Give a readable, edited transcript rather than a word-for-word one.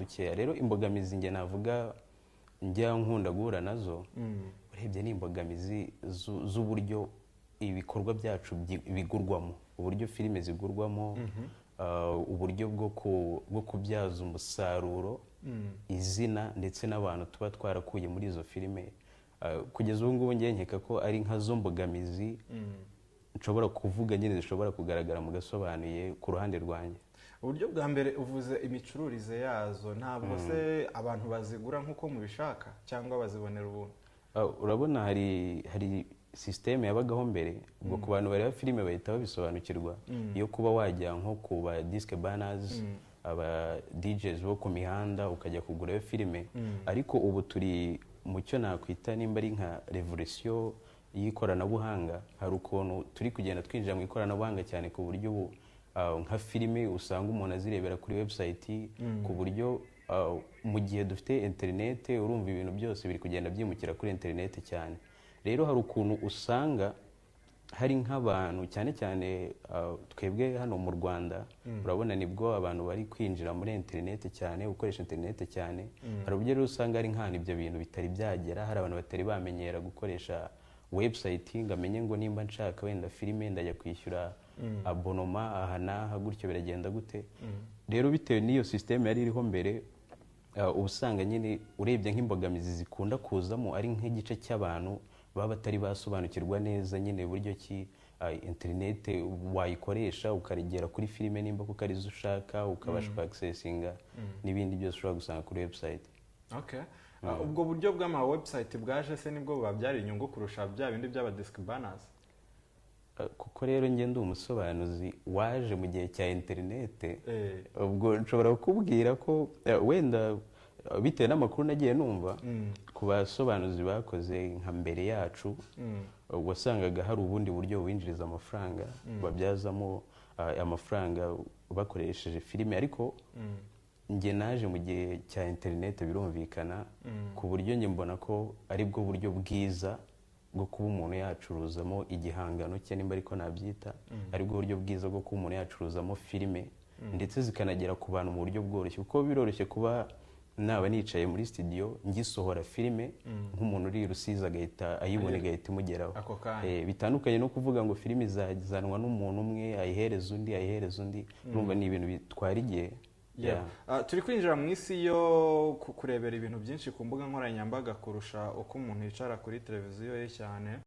dukeya. Rero imbogamizi njye navuga njya nkunda guhura nazo, urebye ni imbogamizi z'uburyo ibikorwa byacu bigurwamo, uburyo filime zigurwamo, uburyo bwo kubyaza umusaruro izina ndetse n'abantu tuba twarakuye muri izo filime. Kugeza ubu ngubu ngiye nkeka ko ari nka zo mbogamizi nshobora kuvuga nyine zishobora kugaragara mu gasobanuye ku ruhande rwanjye. Uburyo bwa mbere uvuze imicururize yazo, ntabwo se abantu bazigura nk'uko mubishaka cyangwa bazibonera ubuntu? Urabona hari système yabagaho mbere, ubwo ku bantu bareba filime bahita babisobanukirwa, yo kuba wajya nko ku ba disc burners, aba DJs bo ku mihanda, ukajya kugurayo filime. Ariko ubu turi mu cyo nakwita nimba ari nka revolution y'ikoranabuhanga. Hari ukuntu turi kugenda twinjira mu ikoranabuhanga cyane, ku buryo ubu nka filime usanga umuntu azirebera kuri website, ku buryo mu gihe dufite interinete, urumva ibintu byose biri kugenda byimukira kuri interinete cyane. Rero hari ukuntu usanga hari nk'abantu, cyane cyane twebwe hano mu Rwanda, urabona nibwo abantu bari kwinjira muri interinete cyane, gukoresha interinete cyane. Hari uburyo rero usanga hari nk'ahantu ibyo bintu bitari byagera, hari abantu batari bamenyera gukoresha website, ngo amenye ngo nimba nshaka wenda filime ndajya kwishyura abonnement aha n'aha, gutyo biragenda gute. Rero bitewe n'iyo système yari iriho mbere, uba usanga nyine urebye nk'imbogamizi zikunda kuzamo ari nk'igice cy'abantu baba batari basobanukirwa neza nyine uburyo ki interinete wayikoresha ukarigera kuri filime nimba kuko arizo ushaka, ukabasha kwaccessinga n'ibindi byose ushobora gusanga kuri website. Okay. Ubwo buryo bw'ama website bwaje se nibwo bubabyara inyungu kurusha bya bindi by'aba disc burners? Kuko rero njye ndi umusobanuzi waje mu gihe cya interinete, ubwo nshobora kukubwira ko wenda bitewe n'amakuru nagiye numva ku basobanuzi bakoze nka mbere yacu, wasangaga hari ubundi buryo bubinjiriza amafaranga, babyazamo amafaranga bakoresheje filime. Ariko njye naje mu gihe cya interinete, birumvikana, ku buryo njye mbona ko ari bwo buryo bwiza bwo kuba umuntu yacuruzamo igihangano cye, nimba ariko nabyita, ari bwo buryo bwiza bwo kuba umuntu yacuruzamo filime, ndetse zikanagera ku bantu mu buryo bworoshye, kuko biroroshye kuba naba nicaye muri studio ngisohora filime, nk'umuntu uri i Rusizi agahita ayibona, igahita imugeraho Ako kanya. Bitandukanye no kuvuga ngo filime izazanwa n'umuntu umwe, ayihereza undi, ayihereza undi. Urumva ni ibintu bitwara igihe. Yeah. Turi kwinjira mu isi yo kurebera ibintu byinshi ku mbuga nkoranyambaga kurusha uko umuntu yicara kuri televiziyo ye cyane.